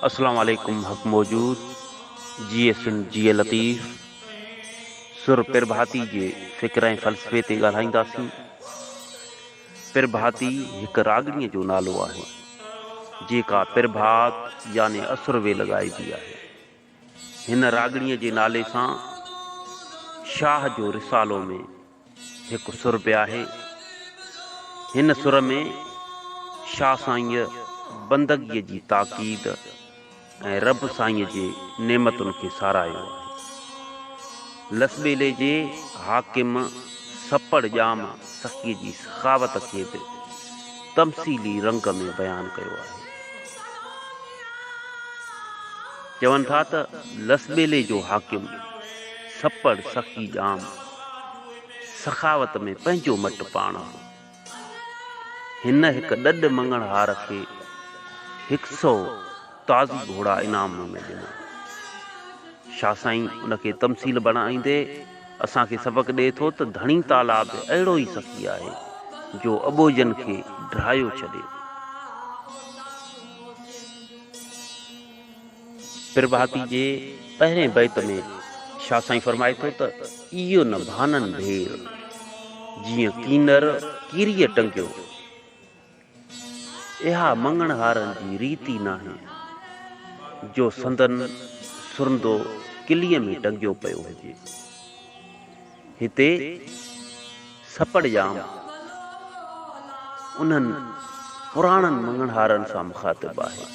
اسلام عليڪم حق موجود جيئي سنڌ جيئي لطيف سر پرڀاتي جي فڪر ۽ فلسفي تي ڳالهائينداسين. پرڀاتي هڪ راڳڻيء جو نالو آهي، جيڪا پرڀات يعني اسر ويل ڳائبي آهي. هن راڳڻيء جي نالي سان شاهه جو رسالو ۾ هڪ سر به آهي. هن سر ۾ شاهه سائينء بندگيء جي تاڪيد ۽ رب سائينء جي نعمتن کي ساراهيو آهي. لسٻيلي جي حاڪم سپڙ ڄام سخيء جي سخاوت کي به تمثيلي رنگ ۾ بيان ڪيو آهي. چون ٿا ته لسٻيلي جو حاڪم سپڙ سخي ڄام سخاوت ۾ پنهنجو مٽ پاڻ هو. هن هڪ ڏڏ مڱڻهار کي هڪ سئو تازي گهوڙا انعام ۾ ڏنا. شاهه سائين ان کي تمثيل بڻائيندي اسان کي سبق ڏئي ٿو ته ڌڻي تعاليٰ به اهڙو ئي سخي آهي جو اٻوجهن کي ڊاهيو ڇڏي. پرڀاتي جي پهرين بيت ۾ شاهه سائين فرمائي ٿو ته، ايو نه ڀانن ڀير، جيئن ڪينر ڪيريء ٽنگيو. اها مڱڻهارن جي ريت ئي ناهي، جو سندن سرندو ڪليء ۾ ٽنگيو پيو هجي. هتي سپڙ ڄام انهن پراڻن مڱڻهارن سان مخاطب آهي،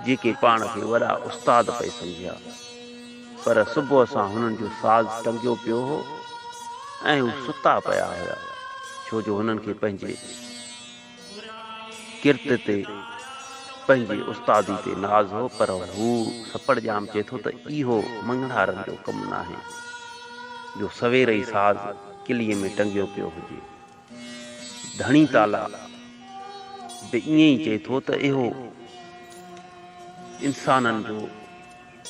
جيڪي پاڻ کي وڏا استاد پئي سمجهيا، پر صبح سان هنن جو ساز ٽنگيو پيو هو ۽ هو ستا پيا هيا، ڇو جو هنن کي پنهنجي ڪرت تي پنهنجي استادي تي ناز هو، پر هو سپڙ ڄام چئي ٿو ته اهو مڱڻهارن جو ڪم ناهي، جو سوير ئي ساز ڪليء ۾ ٽنگيو پيو هجي. ڌڻي تعاليٰ به ائين ئي چئي ٿو ته اهو انسانن جو،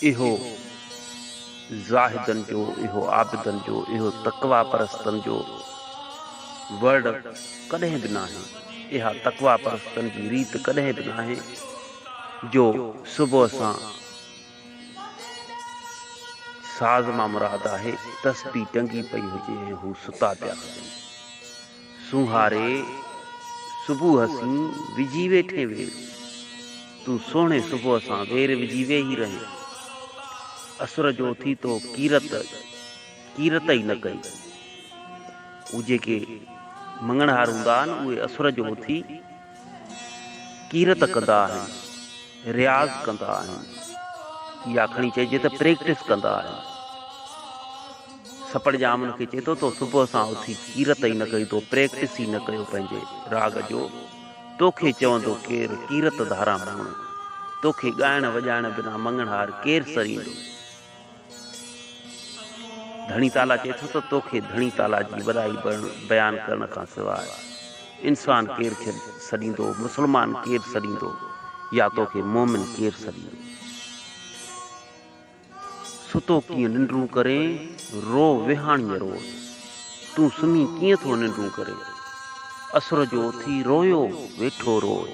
اهو زاهدن جو، اهو عابدن جو، اهو تقويٰ پرستن جو ورڊ ڪڏهن به ناهي، اها تقويٰ پرستن جي ريت ڪڏهن به ناهي جو صبح سان ساز مان مراد آهي تسبيح ٽنگي پئي هجي ۽ هو ستا پيا هجن. سونهاري صبح سين وجهي ويٺين وير. تون سهڻي صبح سان وير وجهي ويهي رهين. اسر جو اٿي تو ڪيرت ڪيرت ئي نه ڪئي. هو جيڪي مڱڻهار هوندا آهن اهي اسر جو اٿي ڪيرت ڪندا آهن، رياض ڪندا آهن يا کڻي چئجي ته پريڪٽس ڪندا آهن. سپڙ ڄام ان کي چئي ٿو، تو صبح سان اٿي ڪيرت ئي نه ڪئي، تو پريڪٽس ئي نه ڪيو پنهنجي راڳ جو، توکي چوندو ڪير ڪيرت ڌاران مڱڻو، توکي ڳائڻ وڄائڻ بنا مڱڻهار ڪير سريندو؟ ڌڻي تعاليٰ چئي ٿو ته توکي ڌڻي تعاليٰ جي وڏائي بيان ڪرڻ کان سواء انسان ڪير سڏيندو، مسلمان ڪير سڏيندو يا توکي مومن ڪير سڏيندو؟ ستو ڪيئن ننڊون ڪرين، رو ويهاڻيء روز. تون سمهي ڪيئن ٿو ننڊون ڪرين، اسر جو اٿي رويو ويٺو روز.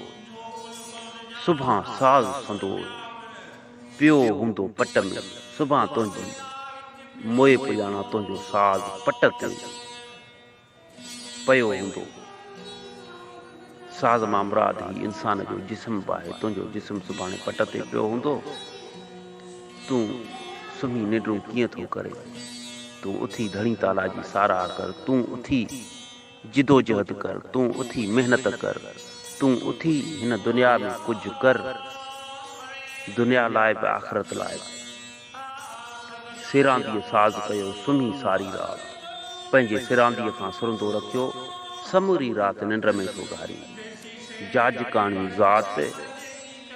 سڀان ساز سندوز، پيو هوندو پٽ ۾، سڀان تنهنجي موئي پڄاڻان تنهنجو ساز پٽ تي. پيو هوندو. ساز مان مراد هي انسان جو جسم به آهي. تنهنجو جسم سڀاڻي پٽ تي پيو هوندو. تون سمهي ننڊون ڪيئن ٿو ڪرين؟ تون اٿي ڌڻي تعاليٰ جي ساراهه ڪر. تون اٿي جدوجهد ڪر. تون اٿي محنت ڪر. تون اٿي هن دنيا ۾ ڪجهه ڪر. دنيا لاء به آخرت لاء به. سيرانديء ساز ڪيو، سمهي ساري رات. پنهنجي سيرانديء کان سرندو رکيو، سموري رات ننڊ ۾ ٿو گهاري. جاجڪاڻي ذات،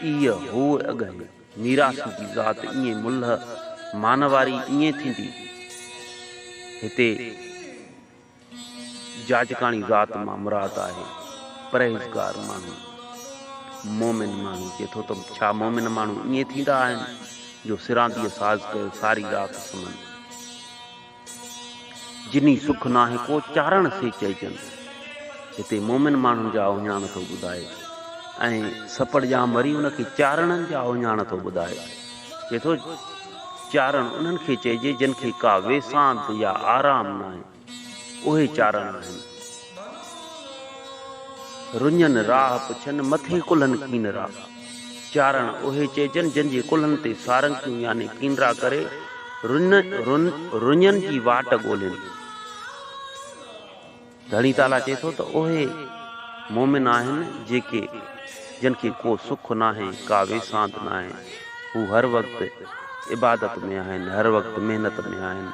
ايء هوء اڳهين، ميراثي جي ذات ائين ملهه مانواري ائين ٿيندي. هتي. جاجڪاڻي ذات مان مراد آهي پرهيزگار ماڻهو، مؤمن ماڻهو. چئي ٿو ته ڇا مؤمن ماڻهو ائين ٿيندا آهن جو سرانديء ساز ڪيو ساري رات سمهن؟ جني سک ناهي ڪو چارڻ سي چئجن. هتي مؤمن ماڻهن جا اهڃاڻ ٿو ٻڌائي ۽ سپڙ ڄام وري ان کي چارڻن جا اهڃاڻ ٿو ٻڌائي. چئي ٿو، چارڻ انهن کي چئجي جن کي ڪا ويسانت يا آرام ناهي. اهي چارڻ آهن. رڃن راهه پڇن، مٿي ڪلهن ڪينرا. چارڻ اهي چئجن جن جي ڪلهن تي سارنگيون يعني ڪينرا ڪري رڃن جي واٽ ڳولين. ڌڻي تعاليٰ چئي ٿو ته اهي مؤمن آهن جيڪي جن کي ڪو سک ناهي، ڪا ويسانت ناهي، هو هر وقت عبادت ۾ آهن، هر وقت محنت ۾ آهن،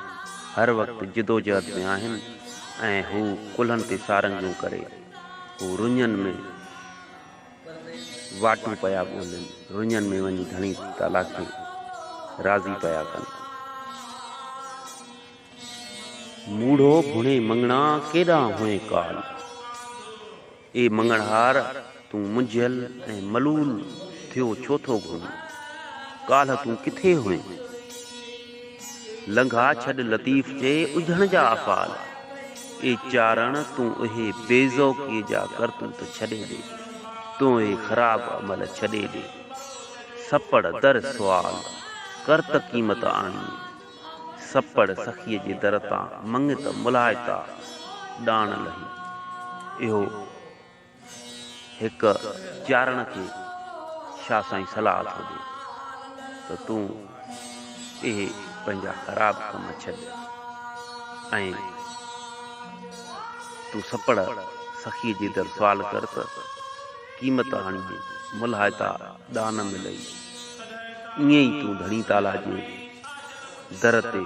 هر وقت جدوجهد ۾ آهن ۽ هو ڪلهن تي سارنگيون ڪري هو رڃن ۾ واٽون پيا ڳولين، رڃن ۾ وڃي ڌڻي تعاليٰ کي راضي پيا ڪن. موڙهو ڀڻي مڱڻا ڪيڏانهن هئين ڪال. اي مڱڻهار تون منجهيل ۽ ملول ٿيو ڇو ٿو گهمين؟ ڪالهه تون ڪٿي هئين؟ لنگها ڇڏ لطيف چئي اجهڻ جا افعال. اي چارڻ تون اهي بي ذوقيء جا ڪرتوت ڇڏي ڏي. تون اهي خراب عمل ڇڏي ڏي. سپڙ در سوال ڪر ته قيمت آڻين. سپڙ سخيء جي در تان مڱ ته ملهائتا ڏاڻ لهي. اهو هڪ چارڻ کي شاهه سائين صلاح ٿو ڏي ته تون اهي پنهنجا خراب ڪم ڇڏ ۽ تون سپڙ سخيء جي در سوال ڪر ته قيمت آڻيندين، ملهائتا ڏان ملئي. ائين ئي تون ڌڻي تعاليٰ جي در تي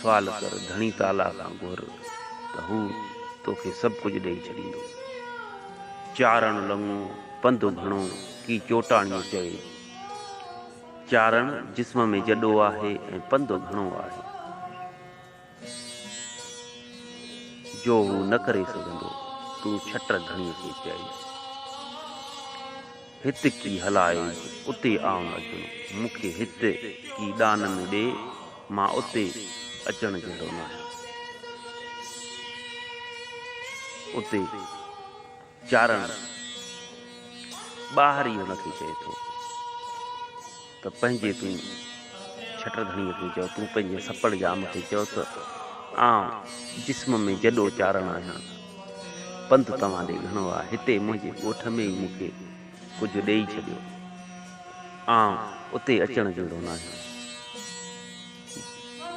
سوال ڪر، ڌڻي تعاليٰ کان گهر ته هو توکي سڀ ڪجهه ڏيئي ڇڏيندو. چارڻ لڱو، پنڌ گهڻو، ڪي چوٽاڻيء چئي. چارڻ جسم ۾ جڏو آهي ۽ پنڌ گهڻو آهي. جو هو نه ڪري سگهندو، تون ڇٽر ڌڻيء کي چئج. هت ڪي هلائج، اتي آئون اچڻو. مون کي هت ڪي ڏان ۾ ڏي، مان اتي اچڻ جهڙو ناهيان. اتي. چارڻ ٻاهر ئي هن کي چئي ٿو ته پنهنجي تون ڇٽر ڌڻيء کي چئو، تون پنهنجي سپڙ ڄام کي چئو ته آئون جسم ۾ جڏو چارڻ آهيان، پنڌ توهان ڏي گهڻو آهي، هتي منهنجي ڳوٺ ۾ ئي مون کي ڪجهه ڏيئي ڇڏيو، آئون اتي اچڻ جهڙو ناهيان.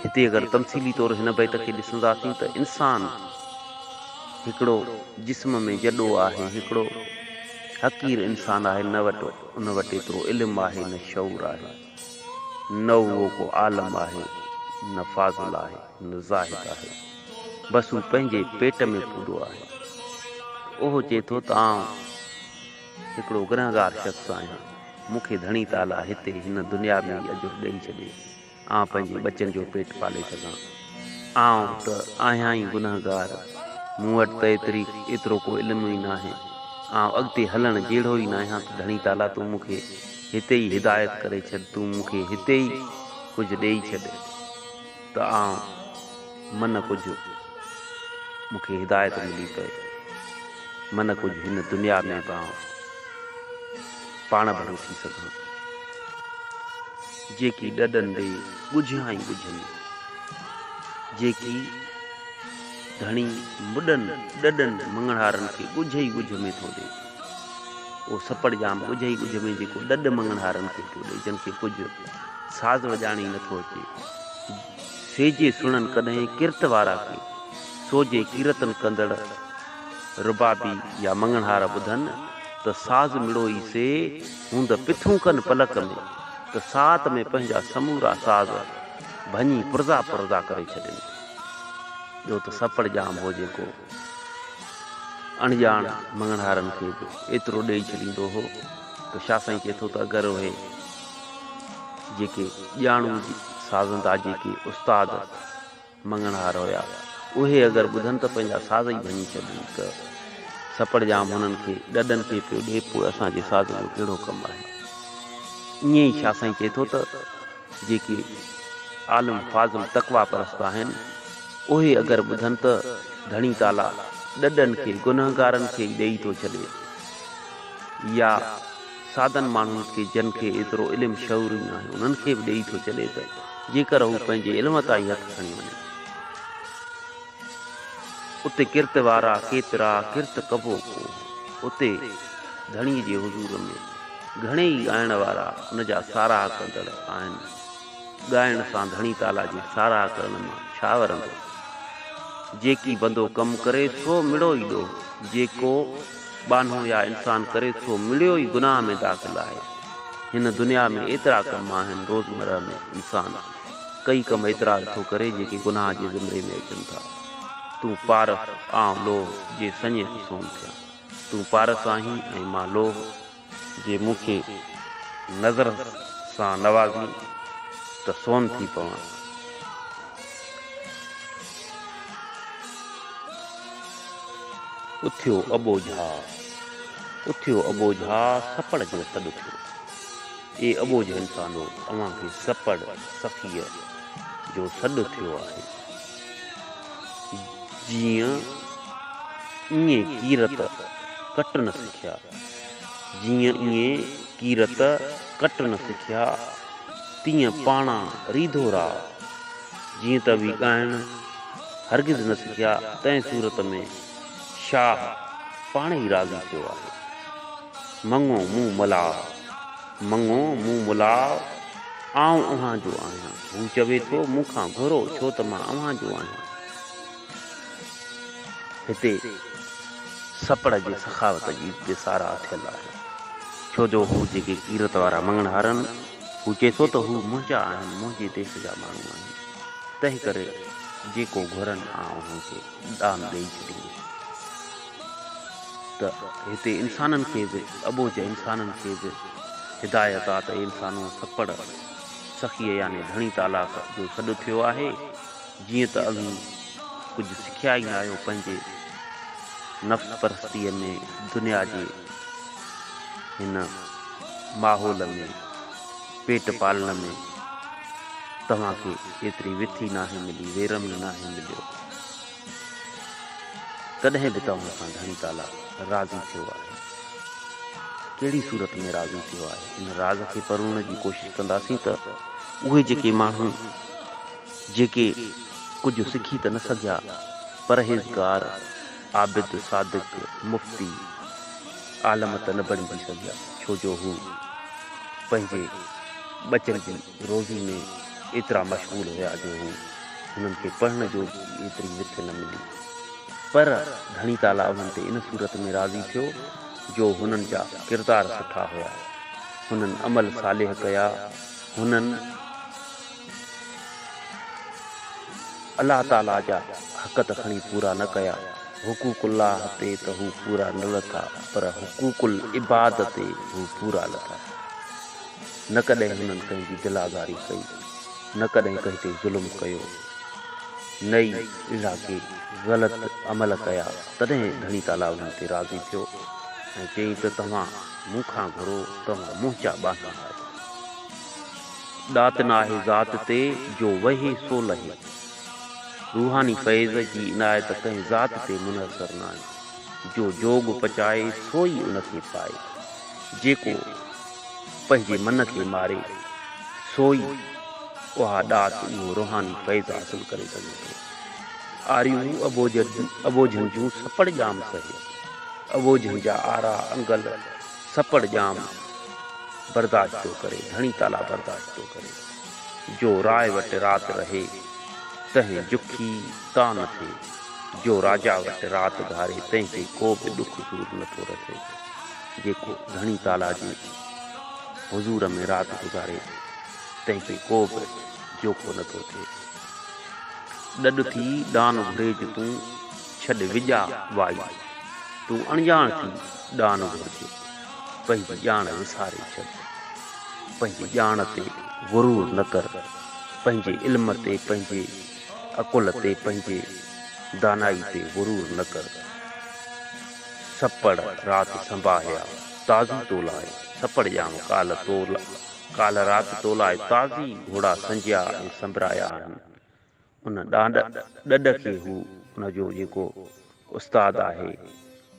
هتي اگر تمثيلي طور هن بيت کي ڏسنداسين ته انسان هڪڙو جسم ۾ جڏو آهي، هڪڙو حقير انسان آهي، نه وٽ ان وٽ ايترو علم آهي نه شعور آهي، نه اهو ڪو عالم آهي، نه فاضل آهي، نه زاهد آهي، بس هو پنهنجي پيٽ ۾ پورو آهي. اهو چئي ٿو ته آئون هڪڙو گنهگار شخص آهيان، مون کي ڌڻي تعاليٰ هتي هن دنيا ۾ ئي اجر ڏئي ڇڏي. آئون پنهنجي ٻچن جو پيٽ پالي سگهان. آئون ته آهيان ئي گنهگار. مون وٽ ته ايتري ايترو ڪو علم ئي ناهي. آئون اڳتي هلڻ جهڙو ئي ناهيان ته ڌڻي تعاليٰ تون مون کي هتي ئي هدايت ڪري ڇڏ، تون مون کي هتي ئي ڪجهه ڏيئي ڇڏ ته آئون من ڪجهه مون کي هدايت ملي پئي. من ڪجهه هن دنيا ۾ به آئون پاڻ ڀرو ٿي سگهان. جيڪي ڏڏن ڏي ڳجهيان ئي ڳجهه ۾. جيڪي ڌڻي مڏن ڏڏن مڱڻهارن کي ڳجهه ئي ڳجهه ۾ ٿو ڏي. اهو سپڙ ڄام ڳجهه ئي ڳجهه ۾ جيڪو ڏڏ مڱڻهارن کي پيو ڏي، جن کي ڪجهه ساز وڄائڻ ئي نٿو اچي. سي جي سڻن ڪڏهن ڪرت وارا ڪي، سو جي ڪيرتن ڪندڙ ربابي يا مڱڻهار ٻڌن ته ساز مڙوئي سي هوند پٿون ڪن پلڪ ۾، ته ساعت ۾ پنهنجا سمورا ساز ڀڃي پرزا پرزا ڪري ڇڏين. ٻيو ته سپڙ ڄام هو جيڪو اڻڄاڻ مڱڻهارن کي به ايترو ڏيئي ڇڏيندو هو ته شاهه سائين چئي ٿو ته اگر اهي جيڪي ڄاڻو سازندا جيڪي استاد مڱڻهار هيا، اهي اگر ٻڌن ته پنهنجا ساز ئي ڀڃي ڇڏين ته سپڙ ڄام هنن کي ڏڏن کي پيو ڏي پوء اسان جي ساز جو ڪهڙو ڪم آهي. ائين ئي شاهه سائين چئي ٿو ته جيڪي عالم فاضل تقويٰ پرست آهن، اهي اگر ٻڌن ته ڌڻي تعاليٰ ڏڏن کي گنهگارن کي ئي ڏيئي ٿو ڇڏي. يا سادن ماڻهن کي جن کي ايترو علم شعور ئي ناهي انهن کي به ڏيئي ٿو ڇڏي ته جيڪر هو پنهنجي علم تان ئي هٿ کڻي وڃن. اتي ڪرت وارا ڪيترا ڪرت ڪبو ڪو. اتي ڌڻيء جي حضور ۾ گهڻي ئي ڳائڻ وارا ان جا ساراهه ڪندڙ آهن. ڳائڻ سان ڌڻي تعاليٰ جي ساراهه ڪرڻ مان ڇا ورندو؟ جيڪي بندو ڪم ڪري سو مڙو ئي ڏوهه، جيڪو ٻانهو يا انسان ڪري سو مڙيو ئي گناهه ۾ داخل آهي. هن دنيا ۾ ايترا ڪم آهن روزمره ۾ انسان ڪئي ڪم ايترا ٿو ڪري جيڪي گناهه جي زمري ۾ اچن ٿا. تون پارس آئون لوهه جي سڃي ته سون ٿيان. تون پارس آهين ۽ مان لوهه. جي مون کي نظر سان نوازين ته سون ٿي پوان. اٿيو اٻوجها، اٿيو اٻوجها، سپڙ جو سڏ ٿيو. اي اٻوجهه انسانو، اوهان کي سپڙ، سخيء، جو سڏ ٿيو آهي. جيئن ائين ڪيرت ڪٽ نه سکيا. جيئن ائين ڪيرت ڪٽ نه سکيا، تيئن پاڻا ريڌو راء. جيئن ته اوهين ڳائڻ هرگز نه سکيا، تنهن صورت ۾ شاهه پاڻ ئي راضي ٿيو آهي. مڱو مون ملاء، مڱو مون ملاء، آئون اوهان جو آهيان. هو چوي ٿو، مون کان گهرو، ڇو ته مان اوهان جو آهيان. هتي سپڙ جي سخاوت جي به ساراهه ٿيل آهي، ڇو جو هو جيڪي ڪيرت وارا مڱڻهار آهن، هو چئي ٿو ته هو منهنجا آهن، منهنجي ديس جا ماڻهو آهن، تنهن ڪري جيڪو گهرن آئون انهن کي ڏان ڏيئي ڇڏيندس. ته هتي انسانن کي به، اٻوجهه انسانن کي به هدايت آ ته اي انسانو سپڙ سخيء يعني ڌڻي تعاليٰ جو سڏ ٿيو آهي، جيئن ته اوهين ڪجهه سکيا ئي ناهيو پنهنجي نفس پرستيء ۾ دنيا جي هن ماحول ۾ پيٽ پالڻ ۾ توهان کي ايتري وٿ ئي ناهي ملي، ويرم ئي ناهي مليو، تڏهن به توهان سان ڌڻي تعاليٰ راضي ٿيو آهي. ڪهڙي صورت ۾ راضي ٿيو آهي؟ ان راز کي پروڙڻ جي ڪوشش ڪنداسين ته اهي جيڪي ماڻهو جيڪي ڪجهه سکي ته نه سگهيا، پرهيزگار، عابد، صادق، مفتي، عالم ته نه بڻجي سگهيا، ڇو جو هو پنهنجي ٻچن جي روزي ۾ ايترا مشغول هيا جو هو هنن کي پڙهڻ جو به ايتري وٿ نه ملي. پر ڌڻي تعاليٰ انهن تي ان صورت ۾ راضي ٿيو جو هنن جا ڪردار سٺا هيا، هنن عمل صالح ڪيا، هنن. الله تعاليٰ جا حق ته کڻي پورا نه ڪيا، حقوق الله تي ته هو پورا نه لٿا پر حقوق العباد تي هو پورا لٿا. نه ڪڏهن هنن ڪنهن جي دل آزاري ڪئي، نه ڪڏهن ڪنهن تي ظلم ڪيو، نه ئي اهڙا ڪي غلط عمل ڪيا، تڏهن ڌڻي تعاليٰ انهن تي راضي ٿيو ۽ چيائين ته توهان مون کان گهرو، توهان منهنجا ٻانها آهيو. ڏات ناهي ذات تي، جو وهي سو لهي. روحاني فيض جي عنايت ڪنهن ذات تي منحصر ناهي. جو جوڳ پچائي سو ئي ان کي پائي. جيڪو پنهنجي من کي ماري سو ئي اها ڏات، اهو روحاني فيض حاصل ڪري سگهي ٿو. آريون اٻوجهن جون سپڙ ڄام سهي. اٻوجهن جا آرا انگل سپڙ ڄام برداشت ٿو ڪري، ڌڻي تعاليٰ برداشت ٿو ڪري. جو راء وٽ رات رهي، تنهن جکي تان ٿئي. جو راجا وٽ رات گهاري، تنهن کي ڪو به ڏک سور نه ٿو رسي. جيڪو ڌڻي تعاليٰ جي حضور ۾ رات گذاري، تنهن کي ڪو به جوکو نه ٿو ٿئي. ڏڏ ٿي ڏان گهريج تون، ڇڏ وڄا وائي. تون اڻڄاڻ ٿي ڏان گهرج، پنهنجي ڄاڻ وساري ڇڏ. پنهنجي ڄاڻ تي غرور نه ڪر، پنهنجي علم تي، پنهنجي عقل تي، پنهنجي دانائي تي غرور نه ڪر. سپڙ رات سنباهيا، تازي تو لاء، سپڙ ڄام ڪالهه رات تو لاء تازي گهوڙا سنجيا ۽ سنبرايا آهن. ان ڏاڏ ڏڏ کي هو ان جو جيڪو استاد آهي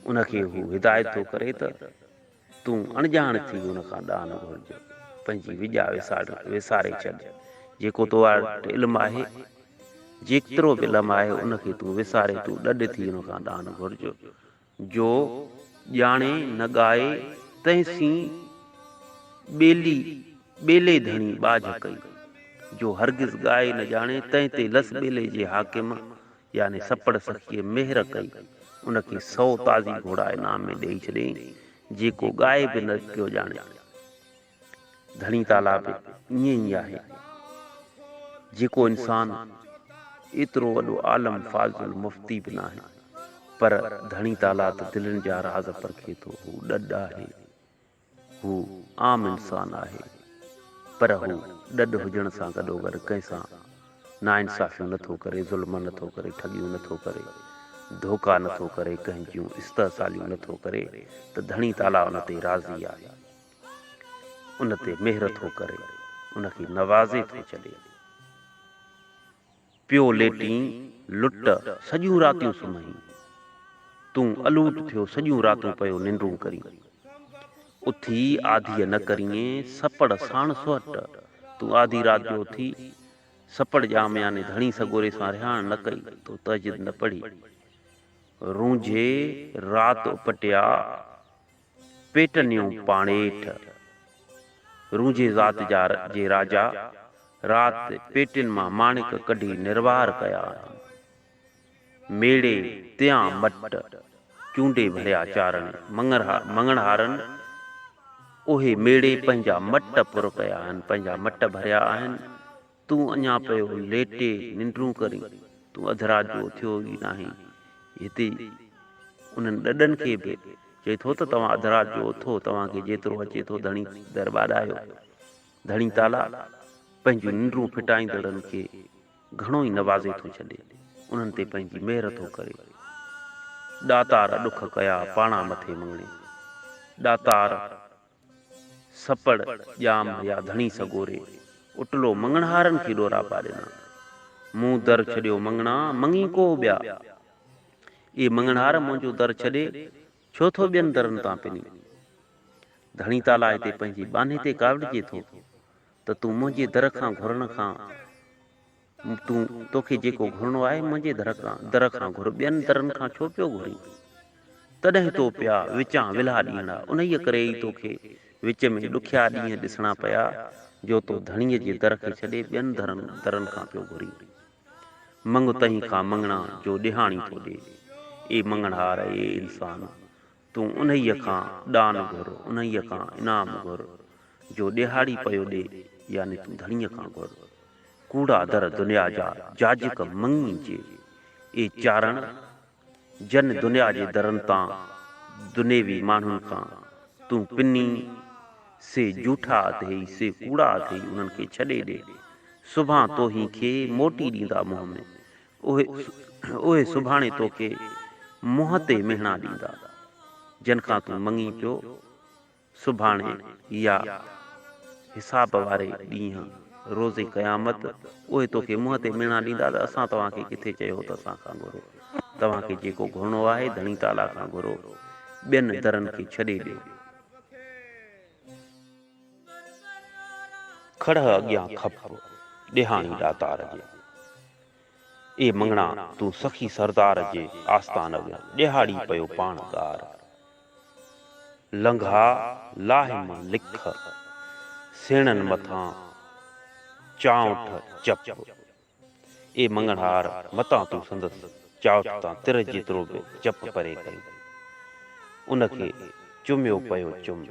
ان کي هو هدايت ٿو ڪري ته تون اڻڄاڻ ٿي ان کان ڏان گهرج، پنهنجي وڄا وساري ڇڏ، جيڪو تو وٽ علم آهي، جيترو به علم آهي، ان کي تون وساري تون ڏڏ ٿي ان کان ڏان گهرج، جو ڄاڻي نه ڳائي، تنهن سين ٻيلي ٻيلي ڌڻي ٻاجهه ڪئي، جو هرگز ڳائي نه ڄاڻي، تنهن تي لس ٻيلي جي حاڪم يعني سپڙ سخيء مهر ڪئي، ان کي سئو تازي گهوڙا انعام ۾ ڏيئي ڇڏيائين، جيڪو ڳائي به نه پيو ڄاڻي. ڌڻي تعاليٰ به ائين ئي آهي. جيڪو انسان ايترو وڏو عالم، فاضل، مفتي به ناهي، پر ڌڻي تعاليٰ ته دلين جا راز پرکي ٿو. هو ڏڏ آهي. هو عام انسان آهي، پر هو ڏڏ هجڻ سان گڏوگڏ ڪنهن سان ناانصافيون نٿو ڪري، ظلم نٿو ڪري، ٺڳيون نٿو ڪري، ڌوڪا نٿو ڪري، ڪنهن جون استحصاليون نٿو ڪري ته ڌڻي تعاليٰ ان تي راضي آهي، ان تي مهر ٿو ڪري، ان کي نوازي ٿو ڇڏي. پيو ليٽين لٽ سڄيون راتيون سمهين. تون الوٽ ٿيو سڄيون راتون پيو ننڊون ڪرين. اٿي آڌيء نه ڪريين سپڙ ساڻ سهٽ. تون آڌي رات جو اٿي سپڙ ڄام يعني ڌڻي سڳوري سان رهاڻ نه ڪئي، تو تهجد نه پڙهي. رونجهي رات اپٽيا پيٽنيون پاڻيٺ، رونجهي ذات جا جي راجا، رات پيٽين مان ماڻڪ ڪڍي نروار ڪيا آهن. ميڙي تيان مٽ، چونڊي ڀريا چارڻ مڱڻهارن، اهي ميڙي پنهنجا مٽ پر ڪيا آهن، پنهنجا مٽ ڀريا آهن. تون اڃا پيو ليٽي ننڊون ڪرين، تون اڌ رات جو اٿيو ئي ناهين. هتي انهن ڏڏن کي به چئي ٿو ته توهان اڌ رات جو اٿو، توهان کي جيترو اچي ٿو ڌڻي در ٻاڏايو. ڌڻي تعاليٰ پنهنجون ننڊون ڦٽائيندڙن کي گهڻو ئي نوازي ٿو ڇڏي، انهن تي پنهنجي مهر ٿو ڪري. ڏاتار ڏک ڪيا پاڻا مٿي مڱڻي. ڏاتار. سپڙ، ڄام يا ڌڻي سڳوري، اٽلو مڱڻهارن کي ڏوراپا ڏنا. مون در ڇڏيو مڱڻا، مڱي ڪوهه ٻيا. اي مڱڻهار منهنجو در ڇڏي، ڇو ٿو ٻين درن تان پنين؟ ڌڻي تعاليٰ هتي پنهنجي ٻانهي تي ڪاوڙجي ٿو ته تون منهنجي در کان گهرڻ کان تون، توکي جيڪو گهرڻو آهي، منهنجي در کان گهر، ٻين درن کان ڇو پيو گهرين؟ تڏهن تو پيا وچان ولها ڏينهڙا، انهيء ڪري ئي توکي وچ ۾ ڏکيا ڏينهن ڏسڻا پيا، جو تو ڌڻيء جي در کي ڇڏي ٻين درن کان پيو گهرين. مڱ تنهين کان مڱڻا، جو ڏيهاڻي ٿو ڏي. اي مڱڻهار، اي انسان! تون انهيء کان ڏان گهر، انهيء کان انعام گهر، جو ڏيهاڙي پيو ڏي، يعني تون ڌڻيء کان گهر. ڪوڙا در دنيا جا، جاجڪ مڱي جي. اي چارڻ! جن دنيا جي درن تان، دنيوي ماڻهن کان، تون پني، سي جوٺا اٿئي، سي ڪوڙا اٿئي، انهن کي ڇڏي ڏي. سڀان توهين کي موٽي ڏيندا منهن ۾. اهي سڀاڻي توکي منهن تي مهڻا ڏيندا، جن کان تون مڱين پيو، سڀاڻي يا حساب واري ڏينهن، روز قيامت، اهي توکي منهن تي مهڻا ڏيندا ته اسان توهان کي ڪٿي چيو هو ته اسان کان گهرو، توهان کي جيڪو گهرڻو آهي ڌڻي تعاليٰ کان گهرو، ٻين درن کي ڇڏي ڏيو. کڙهه اڳيان کپ، ڏيهاڻي ڏاتار جي. اي مڱڻا تون سخي سردار جي آستان اڳيان ڏيهاڙي پيو پاڻ ڳار. لنگها لاهه مان لک، سيڻن مٿان چانئٺ چپ. اي مڱڻهار متان تون سندس چانئٺ تان تر جيترو به چپ پري ڪرين. ان کي چميو پيو چم.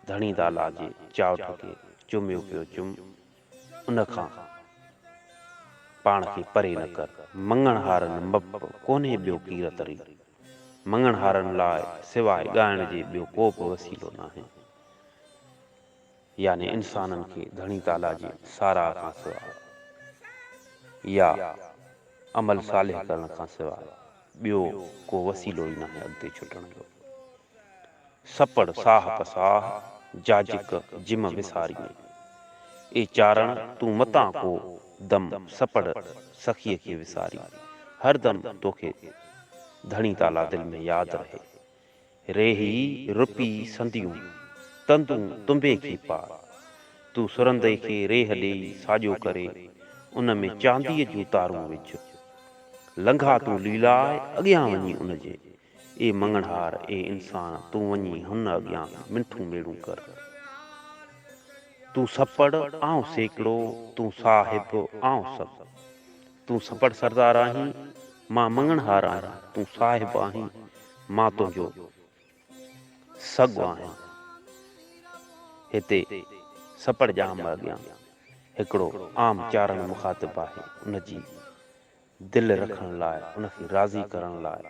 ڌڻي دالا جي چانئٺ کي چميو پيو چم. ان کان پاڻ کي پري نه ڪر. مڱڻهارن مپ ڪونهي ٻيو ڪيرت ري. مڱڻهارن لاء سواء ڳائڻ جي ٻيو ڪو به وسيلو ناهي. يعني انسانن کي ڌڻي تعاليٰ جي ساراهه کان سواء يا عمل صالح ڪرڻ کان سواء ٻيو ڪو وسيلو ئي ناهي اڳتي ڇٽڻ جو. سپڙ ساهه پساهه، جاجڪ جم وساريين. اي چارڻ تون متان ڪو دم سپڙ سخيء کي وسارين. هر دم توکي ڌڻي تعاليٰ دل ۾ ياد رهي. ريهي رپي سنديون، تندون تنبي کي پار. تون سرندي کي ريهه ڏيئي ساڄو ڪري، ان ۾ چانديء جون تارون وجهه. لنگها تون ليلاء اڳيان وڃي ان جي. اي مڱڻهار، اي انسان، تون وڃي هن اڳيان منٿون ميڙون ڪر. تون سپڙ، آئون سيڪڙو، تون صاحب، آئون سڳ. تون سپڙ سردار آهين، مان مڱڻهار آهيان، تون صاحب آهين، مان تنهنجو سڳ آهيان. هتي سپڙ ڄام اڳيان هڪڙو عام چارڻ مخاطب آهي، ان جي دل رکڻ لاء، ان کي راضي ڪرڻ لاء،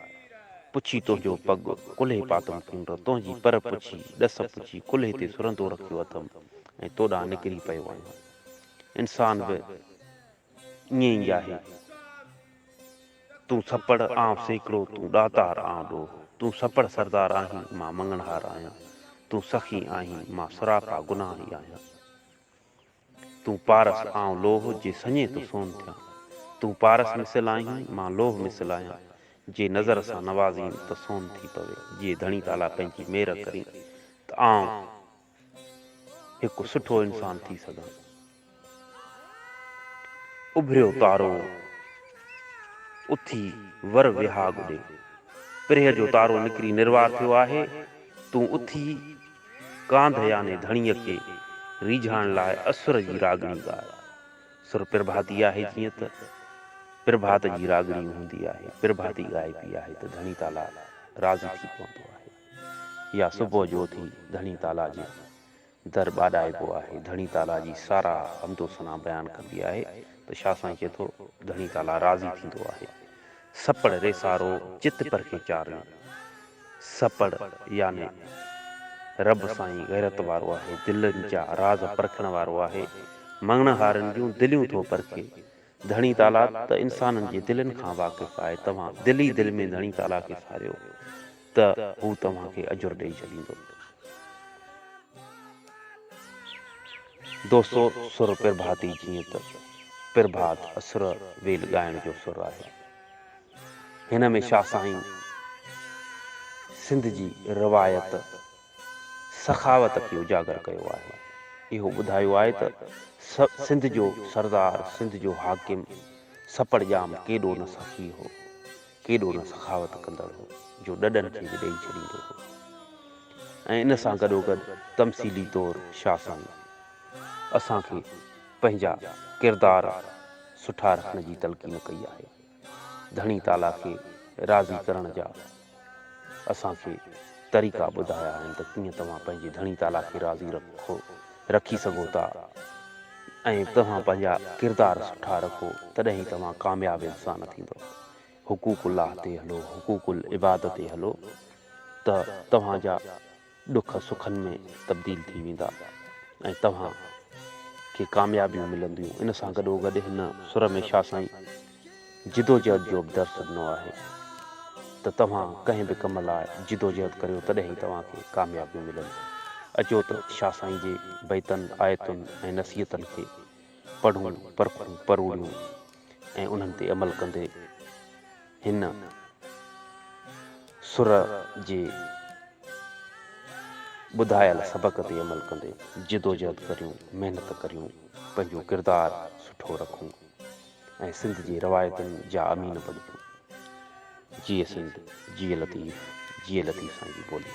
پڇي تنهنجو پڳ، ڪلهي پاتم ڪونڊ، تنهنجي پر پڇي، ڏس پڇي، ڪلهي تي سرندو رکيو اٿم ۽ تو ڏانهن نڪري پيو آهيان. انسان به ائين ئي آهي. تون سپڙ، آئون سيڪڙو، تون ڏاتار، آئون ڏوهه. تون سپڙ سردار آهين، مان مڱڻهار آهيان. تون سخي آهين، مان سراپا گناهه ئي آهيان. تون پارس، آئون لوهه، جي سڃين ته سون ٿيان. تون پارس مثل آهين، مان لوهه مثل آهيان. جي نظر سان نوازين ته سون ٿي پوي. جي ڌڻي تعاليٰ پنهنجي مير ڪرين ته آئون هڪ سٺو انسان ٿي سگهان. اڀريو تارو اٿي ور وهاڳ ڏي. پرهه جو تارو نڪري نروار ٿيو آهي. تون اٿي ڪانڌ يعني ڌڻيء کي ريجهائڻ لاء اسر جي راڳڻي ڳاء. سر پرڀاتي آهي جيئن ته پرڀات جي راڳڻي هوندي آهي. پرڀاتي ڳائبي آهي ته ڌڻي تعاليٰ راضي ٿي پوندو آهي. يا صبح جو اٿي ڌڻي تعاليٰ جي در ٻاڏائبو آهي، ڌڻي تعاليٰ جي ساراهه، حمد و ثنا بيان ڪبي آهي ته شاهه سائين چئي ٿو، ڌڻي تعاليٰ راضي ٿيندو آهي. سپڙ ريسارو چت پرکي چارڻي. سپڙ يعني رب سائين غيرت وارو آهي، دلين جا راز پرکڻ وارو آهي، مڱڻهارن جون دليون ٿو پرکي. ڌڻي تعاليٰ ته انسانن جي دلين کان واقف آهي، توهان دل ئي دل ۾ ڌڻي تعاليٰ کي ساريو ته هو توهان کي اجر ڏئي ڇڏيندو. دوستو سر پرڀاتي جيئن ته پرڀات اسر ويل ڳائڻ جو سر آهي. هن ۾ شاهه سائين سنڌ جي روايت سخاوت کي اجاگر ڪيو آهي. اهو ٻڌايو آهي ته سنڌ جو سردار، سنڌ جو حاڪم سپڙ ڄام ڪيڏو نه سخي هو. ڪيڏو نه سخاوت ڪندڙ هو جو ڏڏن کي به ڏيئي ڇڏيندو هو ۽ ان سان گڏوگڏ تمثيلي طور شاهه سائين اسان کي پنهنجا ڪردار سٺا رکڻ جي تلقين ڪئي آهي. ڌڻي تعاليٰ کي راضي ڪرڻ جا اسان کي طريقا ٻڌايا آهن ته ڪيئن توهان پنهنجي ڌڻي تعاليٰ کي راضي رکو رکي سگهو ٿا ۽ توهان پنهنجا ڪردار سٺا رکو تڏهن ئي توهان ڪامياب انسان ٿيندؤ. حقوق الله تي هلو، حقوق العباد تي هلو ته توهان جا ڏک سکن ۾ تبديل ٿي ويندا ۽ توهان کي ڪاميابيون ملنديون. ان سان گڏوگڏ هن سر ۾ شاهه سائين جدوجهد جو به درس ڏنو آهي ته توهان ڪنهن به ڪم لاء جدوجهد ڪريو تڏهن ئي توهان کي ڪاميابيون ملنديون. اچو ته شاهه سائين جي بيتن، آيتن ۽ نصيحتن کي پڙهون، پرکون، پروڙيون ۽ انهن تي عمل ڪندي هن سر جي ٻڌايل سبق تي عمل ڪندي جدوجهد ڪريون، محنت ڪريون، پنهنجو ڪردار سٺو رکون. ۽ سنڌ جي روايتن جا امين بڻجون. جيئي سنڌ، جيئي لطيف، جيئي لطيف سائين جي ٻولي.